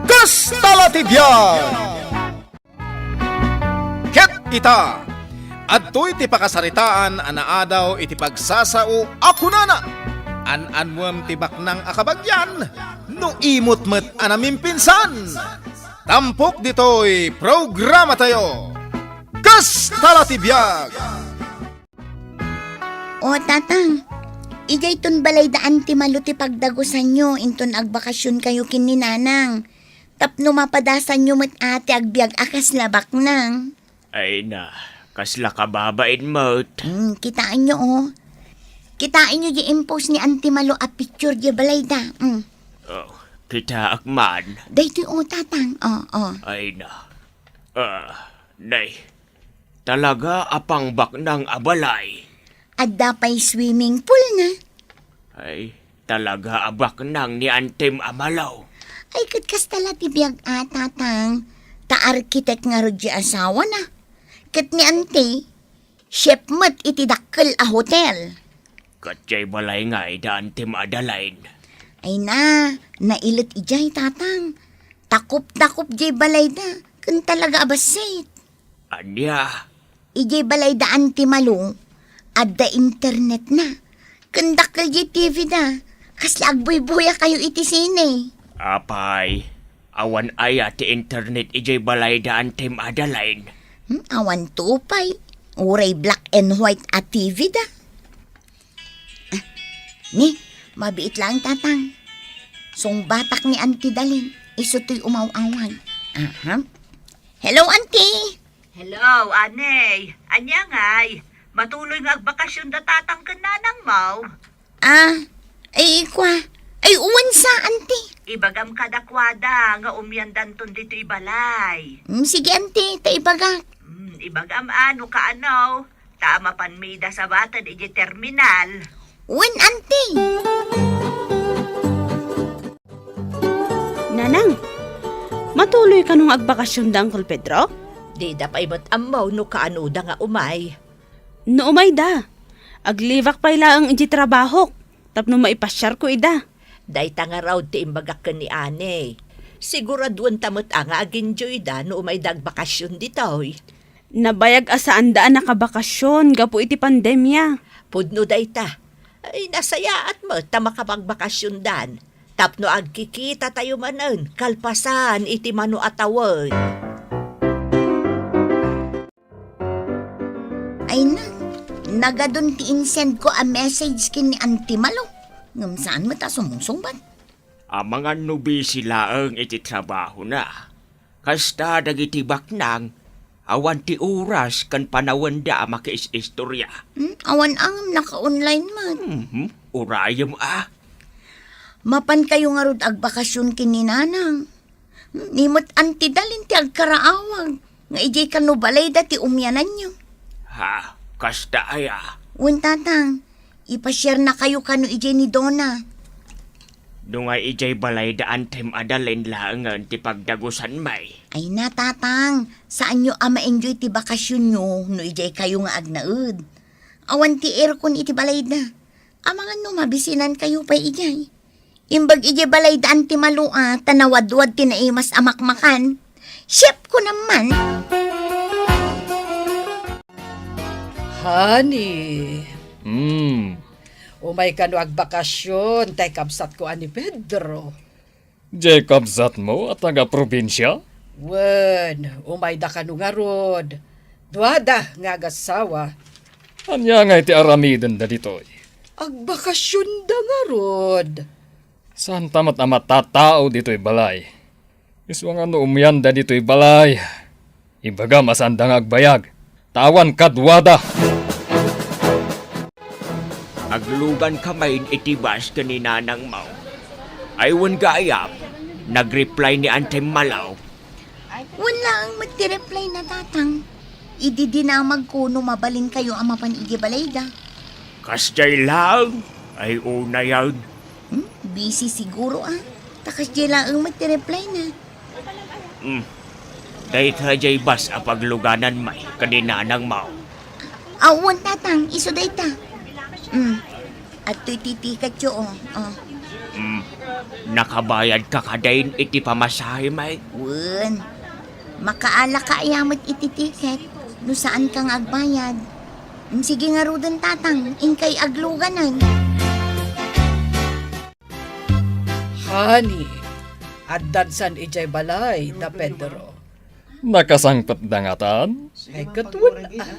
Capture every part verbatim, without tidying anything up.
Kasta la ti biag! Ket ita, adtoy ti pakasaritaan a naadaw iti pagsasao a kunana, "An-annuem ti baknang a kabagian, no imot met a namimpinsan." Tampok ditoy programatayo, Kasta la ti biag! O, Tatang, idiayton balay da Anti Malu ti pagdagusanyo inton agbakasionkayo ken ni Nanang. Tapno mapadasanyo met a ti agbiag a kasla baknang. Ay na, kasla kababain met. Hmm, kitaenyo, o. Kitaenyo di impost ni Anti Malu a picture di balay da. Hmm. O, kitaak man. Daytoy, o, Tatang. O, o. Ay na. Ah, nay. Talaga a pangbaknang a balay. Adda pay swimming pool na. Ay, talaga a baknang ni Antim a Malu. Ay, ket kasta la ti biag a, Tatang. Ta arkitek ngarud di asawana. Ket ni Anti, chef met iti dakkel a hotel. Ket diay balay ngay da Antim Adelaine. Ay na, nailet idiay, Tatang. Takop-takop diay balay da, ken talaga a bassit. Ania? Idiay balay da Anti Malu, adda internet na. Ken dakkel diay T V da. Kasla agbuybuya kayo iti sine. Apay, awan aya ti internet idiay balay da Antim Adelaine? Hmm, awan to pay. Uray black and white a T V da. Ah, ni, mabiit laeng, Tatang. Sungbatak ni Auntie Dalin, isu toy umaw-awag. Aha. Hello, Auntie! Hello, Anay. Ania ngay? Matuloy nga agbakasyon da Tatang ken Nanang mo? Ah, ay, kua. Ay, uwan sa, Auntie. Ibagam kadakuada nga umiandanton ditoy balay. Mm, sige, Auntie, ta ibagak. Mm, ibagam a no kaano. Ta mapanmi ida sabaten idiay terminal. Wen, Auntie. Nanang, matuloy kano nga agbakasyon da Uncle Pedro? Dida pay met ammo no kaano da nga umay. No umay da, aglibak pay laeng idiay trabahok tapno maipasiarko ida. Dayta ngarud ti imbagak ken ni Anay. Siguraduenta met a nga agenjoy da no umay da agbakasyon ditoy. Nabayag a saanda a nakabakasyon gapu iti pandemia. Pudno dayta. Ay, nasayaat met ta makapagbakasyon dan. Tapno agkikita tayo manen kalpasan iti mano a tawen. Ay na, nagadun ti insend ko a message ken ni Auntie Malo. Ngem saan met a sumungsungbat. Amangan no busy laeng iti trabahona. Kasta dagiti baknang, awan ti oras ken panawenda a makiis-istorya. Hmm, awan a ngem naka-online met. Mhm, urayem a. Mapan kayo ngarud agbakasyon ken ni Nanang. Hmm, ni met Auntie Dalin ti agkaraawag nga idiay kano balayda ti umiananyo. Ha, kasta aya? Wen, Tatang. Ipasiarna kayo kano idiay ni Dona. No nga idiay balay da Antem Adalen laengen ti pagdagusanmi. Ay na, Tatang, saanyo a ma-enjoy ti bakasionyo no idiay kayo nga agnaed. Awan ti aircon iti balayda. Amangan no mabisinan kayo pay idiay. Imbag idiay balayda Antem a Lua, ta nawadwad ti naimas a makmakan. Chef ko naman. Honey. Hmm. Umay kano agbakasyon, tay kabsatko a ni Pedro. Jay kabsatmo a taga-probinsia? Wen, umayda kano ngarud. Duada nga agasawa. Ania nga iti aramidenda ditoy? Agbakasyonda ngarud. Saanta met a matatao ditoy balay. Isu nga no umianda ditoy balay, ibagam a saanda nga agbayag, ta awan kaduada. Aglugan kami iti bus ken ni Nanang Mau. Ay wen gayam, nag-reply ni Antem Malaw. Wen laeng met ti reply na, Tatang. Idi dinamagko no mabalinkayo a mapan idiay balayda. Kasdiay laeng, ay unayen. Hmm? Busy siguro, a. Ta kasdiay laeng met ti reply na. Hmm. Dayta jay bus a paglugananmi ken ni Nanang Mau. Awan, Tatang, isu dayta. Hmm. Adtoy ti ticketyo, o. O. Hmm. Nakabayadka kadin iti pamasahe, Mike? Wen, makaalaka aya met iti tiket no saanka nga agbayad. Sige ngaruden, Tatang, inkay agluganan. Honey, addan san idiay balay da Pedro? Nakasangpetda ngatan? Ay, ket wen, ah,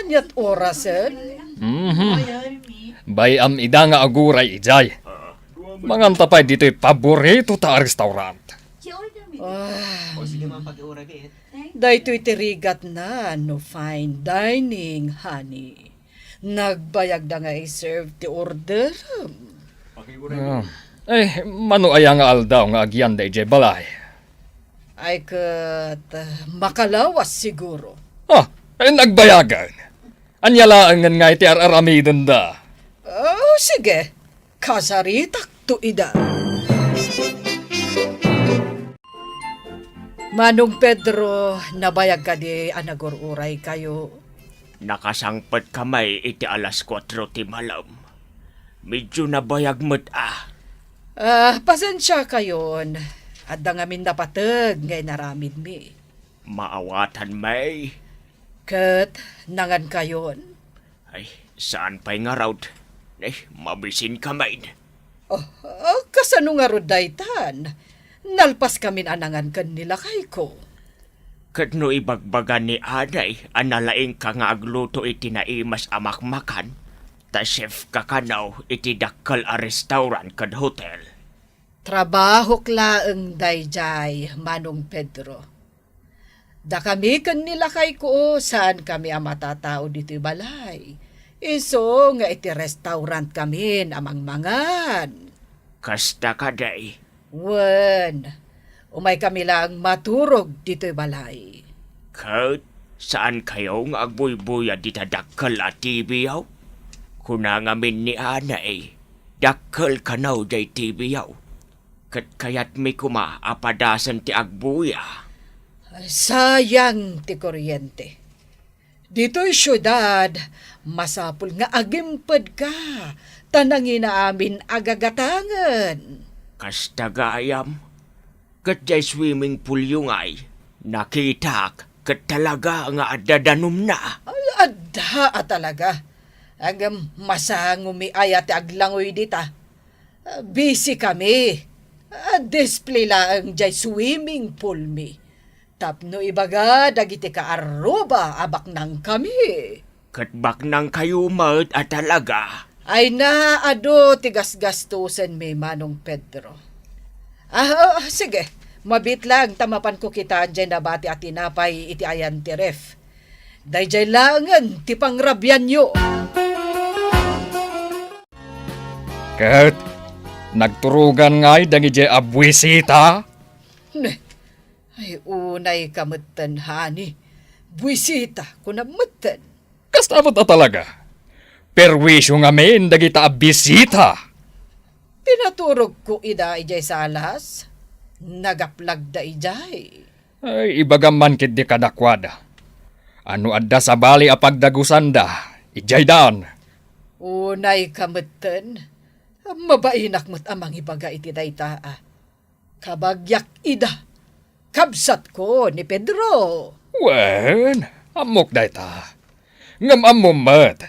ania't orasen? Mhm. Bay-am ida nga aguray idiay. Manganta pay ditoy paboritota a restaurant. Ah, daytoy ti rigatna no fine dining, honey. Nagbayagda nga i-serve ti orderem. Ah. Eh, mano aya nga aldaw nga agyanda idiay balay? Ay, ket, ah, makalawas siguro. Ah, eh, nagbayagan. Ania laengen nga iti ar-aramidenda? Oh, sige. Kasaritakto ida. Manong Pedro, nabayag kadi a nagur-uraykayo? Nakasangpetka may iti alas kuatro ti malem. Medyo nabayag met a. Ah, pasensiakayon. Adda ngamin napateg nga inaramidmi. Maawatan may. Ket nangankayon? Ay, saan pay ngarud. Ay, mabisinka main. Oh, ah, kasano ngarud daytan? Nalpaskamin a nangan ken ni lakayko. Ket no ibagbaga ni Anay a nalaingka nga agluto iti naimas a makmakan, ta chefka kano iti dakkel a restaurant ken hotel. Trabahok laeng daydiay, Manong Pedro. Dakami ken ni lakayko, saankami a matatao ditoy balay. Isu nga iti restaurantkamin a mangmangan. Kasta kadi? Wen, umaykami laeng maturog ditoy balay. Ket saankayo nga agbuybuya dita dakkel a T V-yo? Kuna ngamin ni Anay, dakkel kano jay T V-yo. Ket kayatmi koma a padasen ti agbuya. Sayang ti kuryente. Ditoy siudad, masapul nga agimpedka, ta nangina amin a gagatangen. Kasta gayam, ket jay swimming pool-yo ngay, nakitak ket talaga nga adda danumna. Ay, adda a talaga. Ngem masangomi aya ti aglangoy dita. Busy kami. Display laeng jay swimming pool mi. Tapno ibaga dagiti kaarruba a baknangkami. Ket baknangkayo met a talaga. Ay na, adu ti gasgastosenmi, Manong Pedro. Ah, ah, sige. Mabiit laeng ta mapanko kitaan jay nabati a tinapay iti ayan ti ref. Daydiay laengen ti pangrabianyo. Ket nagturogan ngay dagidiay a buisita? Ne, ay, unayka metten, honey. Buisita, kunam metten. Kasta met a talaga. Perwisyo ngamin dagita a bisita. Pinaturogko ida idiay salas. Nagaplagda idiay. Ay, ibagam man ketdi kadakuada. No adda sabali a pagdagusanda, idiaydan. Unayka metten. Mabainak met a mangibaga iti dayta a. Kabagiak ida. Kabsatko ni Pedro. Wen, ammok dayta. Ngem ammom met,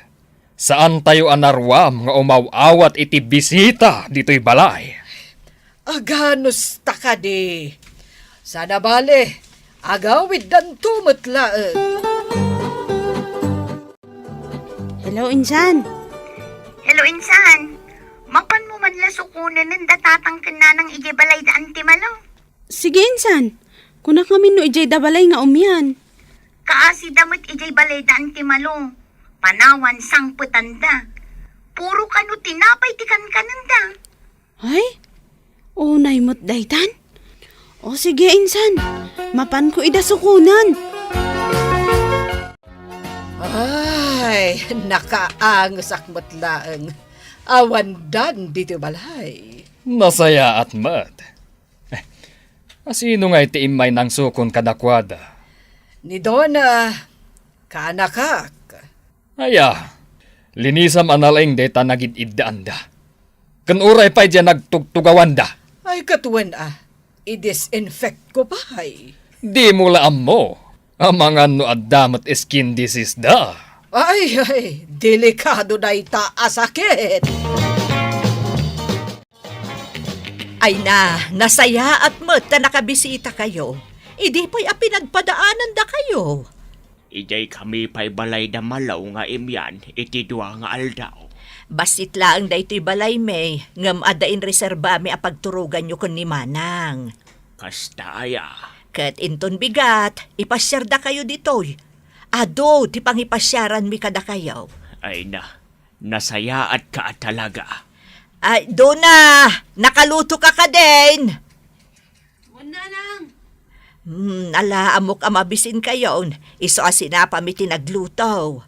saantayo a naruam nga umaw-awat iti bisita ditoy balay. Aganusta kadi? Sana bale, agawiddanto met laeng. Hello, insan. Hello, insan. Mapanmo man la sukonen da tatang ken nanang idiay balay da Anti Malo. Sige, insan. Kunak ngamin no idiay da balay nga umian. Kaasi da met idiay balay da Anti Malo. Panawan sangpetan da. Puro kano tinapay ti kankanen da. Ay? Unay met daytan? O sige, insan. Mapanko ida sukonen. Ay, nakaangesak met laeng. Awan dan ditoy balay. Nasayaat met. Eh, asino ngay ti immay nangsukon kadakuada? Ni Donna, kaanakak. Aya, linisam a nalaing dayta nagid-iddaanda. Ken uray pay diay nagtugtugawanda. Ay, ket wen a, i-disinfect ko pay. Dimo la ammo. Amangan no adda met skin disease da. Ay, ay, delikado dayta a sakit. Ay na, nasayaat met ta nakabisitakayo. Idi pay a pinagpadaanandakayo. Idiay kami pay balay da Malo nga imian iti dua nga aldaw. Bassit laeng daytoy balaymi, ngem adda inreserbami a pagturoganyo ken ni Manang. Kasta aya. Ket inton bigat, ipasiardakayo ditoy. Adu ti pangipasiaranmi kadakayo. Ay na, nasayaatka a talaga. Ay, Dona, nakaluto ka kadin? Wen, Nanang. Hmm, ala, ammok a mabisinkayon. Isu a sinapami ti nagluto.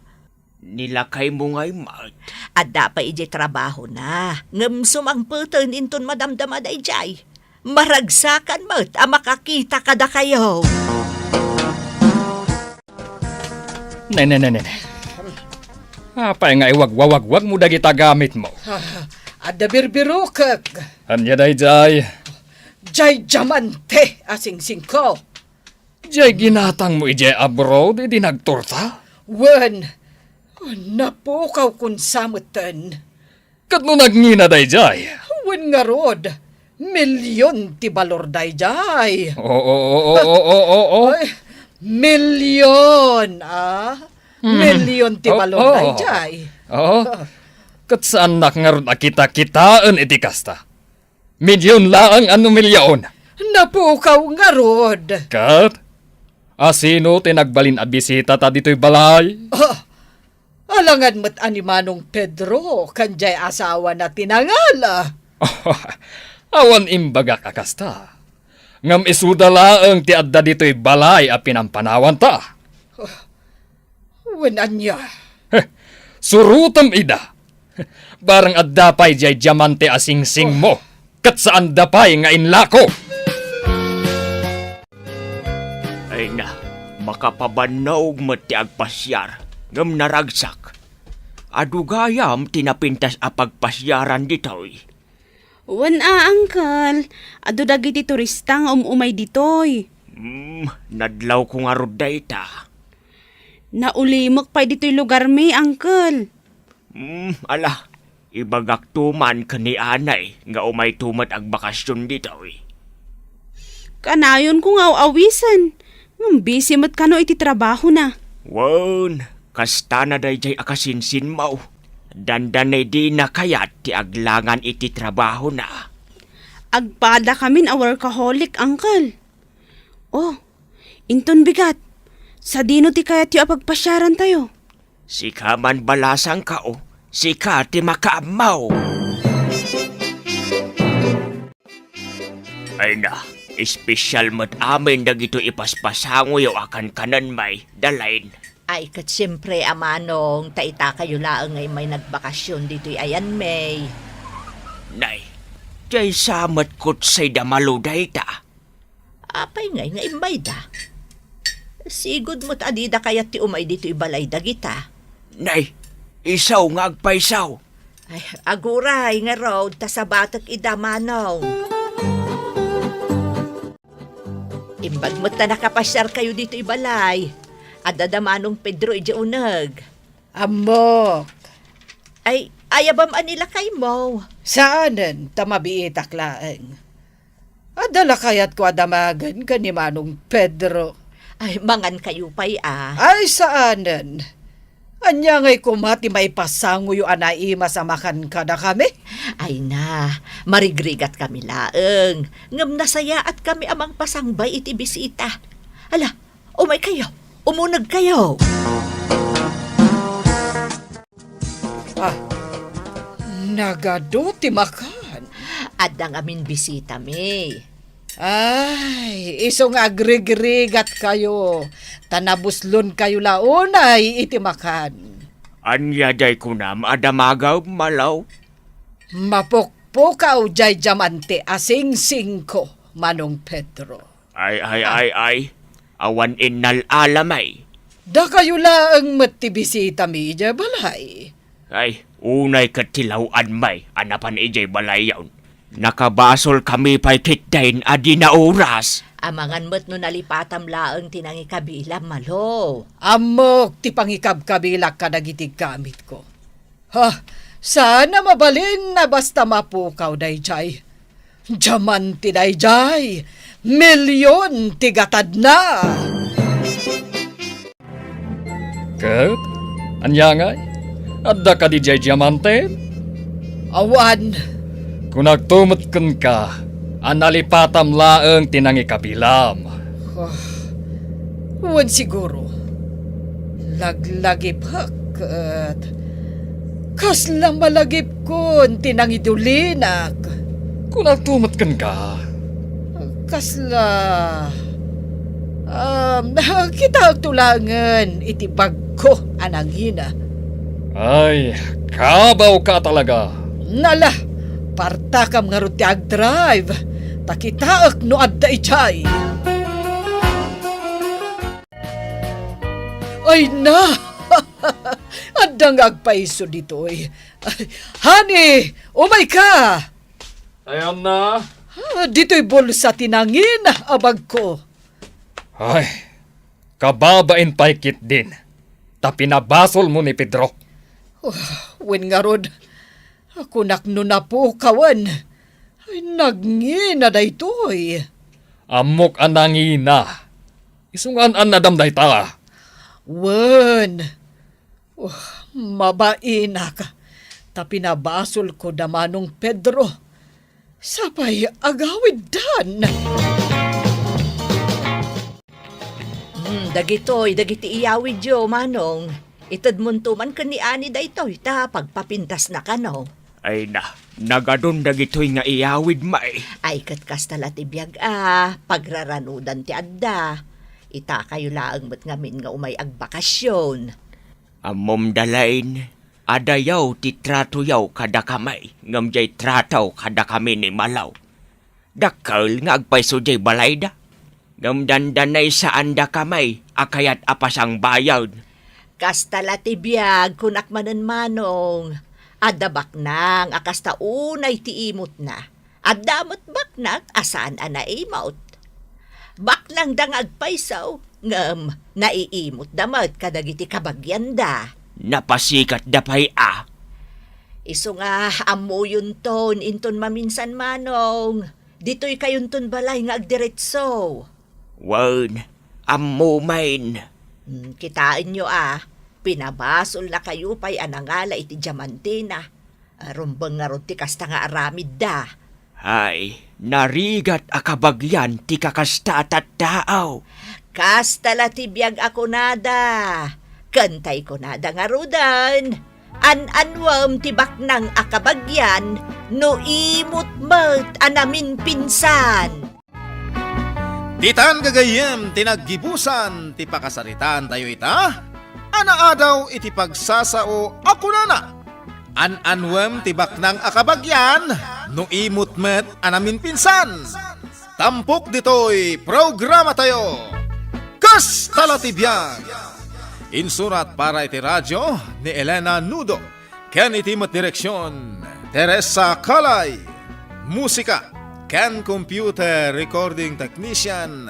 Ni lakaymo ngay met. Adda pay idiay trabahona. Ngem sumangpeten inton madamdama daydiay. Maragsakan met a makakita kadakayo. Ne, ne, ne, ne, ne. Apay nga iwagwawagwagmo dagita gamitmo? Ah, adda birbirokek. Ania daydiay? Jay diamante a singsingko. Jay ginatangmo idiay abroad idi nagturta? Wen, napukawkon sa metten. Ket no nagngina daydiay? Wen ngarud, milion ti balor daydiay. Oo, oo, oo, oo, oo. Ay, milion, ah. Hmm. Milion ti balor daydiay. Oo. Ket saannak ngarud a kitakitaen iti kasta. Milyon laeng a no milyon. Napukaw ngarud. Ket? Asino ti nagbalin a bisitata ditoy balay? Ah, alangan met a ni Manong Pedro ken jay asawana ti nangala. Awan imbagak a kasta. Ngem isuda laeng ti adda ditoy balay a pinampanawanta. Wen ania? Heh, surotem ida. Barang adda pay jay diamante a singsingmo, ket saanda pay nga inlako. Ay na, makapabannog met ti agpasiar, ngem naragsak. Adu gayam ti napintas a pagpasiaran ditoy. Wen a, Uncle. Adu dagiti turista nga um-umay ditoy. Hmm, nadlawko ngarud dayta. Naulimek pay ditoy lugarmi, Uncle. Hmm, ala, ibagakto man ken ni Anay nga umayto met agbakasyon ditoy. Kanayonko nga aw-awisen, ngem busy met kano iti trabahona. Wen, kastana daydiay a kasinsinmo. Dandani dina kayat ti aglangan iti trabahona. Agpadakamin a workaholic, Uncle. Oh, inton bigat, sadino ti kayatyo a pagpasiarantayo? Sika man balasangko, sika ti makaammo. Ay na, espesyal met amin dagitoy ipaspasangoyo a kankanenmi, Dalain. Ay, ket siempre, a manong, ta itakayo laeng nga immay nagbakasyon ditoy ayanmi. Nay, diay sa met kutsay da Malo dayta. Apay ngay nga immayda? Sigud met a dida kayat ti umay ditoy balay dagita. Nay, isu nga agpayso. Ay, aguray ngarud ta sabatek ida, manong. Imbag met ta nakapasiarkayo ditoy balay. Adda da Manong Pedro idiay uneg. Ammok. Ay, ayabam a ni lakaymo? Saanen, ta mabiitak laeng. Adda la kayatko a damagen ken ni Manong Pedro. Ay, mangankayo pay a. Ay, saanen. Ania ngay koma ti maipasangoyo a naimas a makan kadakami? Ay na, marigrigatkami laeng. Ngem nasayaatkami a mangpasangbay iti bisita. Ala, umaykayo, umunegkayo. Ah, nagadu ti makan. Adda ngamin bisitami. Ay, isu nga agrigrigatkayo, ta nabuslonkayo la unay iti makan. Ania diay kunam a damagem, Malo? Mapukpukaw diay diamante a singsingko, Manong Pedro. Ay, ay, ay, ay. Awan innal-alamay. Dakayo laeng met ti bisitami idiay balay. Ay, unay ket ti law-anmay a napan idiay balayon. Nakabasolkami pay ketdin a di naoras. Amangan met no nalipatam laeng ti nangikabilam, Malo. Ammok ti pangikabkabilak kadagiti gamitko. Ha, saan a mabalin a basta mapukaw daydiay. Diamante daydiay, milyon ti gatadna. Ket, ania ngay? Adda kadi diay diamante? Awan. Kunakto met kenka a nalipatam laeng ti nangikabilam. Ah, wen siguro. Laglagipek ket kasla malagipkon ti nangidulinak. Kunakto met kenka. Kasla, um, kitaekto laengen iti bagko a nangina. Ay, kabawka talaga. Nala, partakam ngarud ti agdrive, ta kitaek no adda idiay. Ay na! Adda nga agpayso ditoy. Honey, umayka! Ayan na. Ah, ditoy bulsa ti nangina a bagko. Ay, kababain pay ketdin, ta pinabasolmo ni Pedro. Oh, wen ngarud, kunak no napukawen. Ay, nangina daytoy. Ammok a nangina. Isu nga an-annadam dayta. Wen, oh, mabainak, ta pinabasolko da Manong Pedro. Sapay agawiddan. Hmm, dagitoy, dagiti iyawidyo, Manong. Itedmonto man ken ni Ani daytoy, ta pagpapintasna kano. Ay na, nagadun dagitoy nga iyawid, may. Ay, ket kasta la ti biag a, pagraranudan ti adda. Itakayo laeng met ngamin nga umay agbakasyon. Ammom da laeng, adayaw ti tratoyaw kadakami, ngem diay trato kadakami ni Malaw. Dakkel nga agpayso diay balayda, ngem dandanay saandakami a kayat a pasangbayen. Kasta la ti biag, kunak manen, Manong. Adda baknang a kasta unay ti imutna. Adda met baknang a saan a naimut. Baknangda nga agpayso, ngem naiimutda met kadagiti kabagianda. Napasikatda pay a. Isu nga ammoyonton inton maminsan, Manong. Ditoy kayonton balay nga agdiretso. Wen, ammo manen. Hmm, kitaenyo a, pinabasolnakayo pay a nangala iti diamantena. Rumbeng ngarud ti kasta nga aramidda. Ay, narigat a kabagian ti kakasta a tattao. Kasta la ti biag a kunada. Ken tay kunada ngaruden, an-anuem ti baknang a kabagian no imut met a naminpinsan. Ditan gagayyem ti naggibusan ti pakasaritaantayo ita a naadaw iti pagsasao a kunana, an-anuem ti baknang a kabagian no imut met a naminpinsan. Tampok ditoy programatayo, Kasta la ti biag. Insurat para iti radio ni Elena Nudo. Ken iti met direksion, Teresa Calay. Musika ken computer recording technician,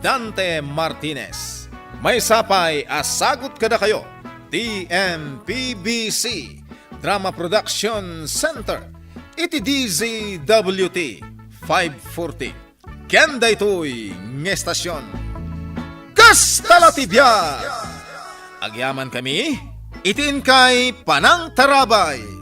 Dante Martinez. Maysa pay a sagut kadakayo ti M P B C Drama Production Center iti D Z W T five forty. Ken daytoy nga estasion, Kasta la ti biag! Agyamankami iti inkay panangtarabay.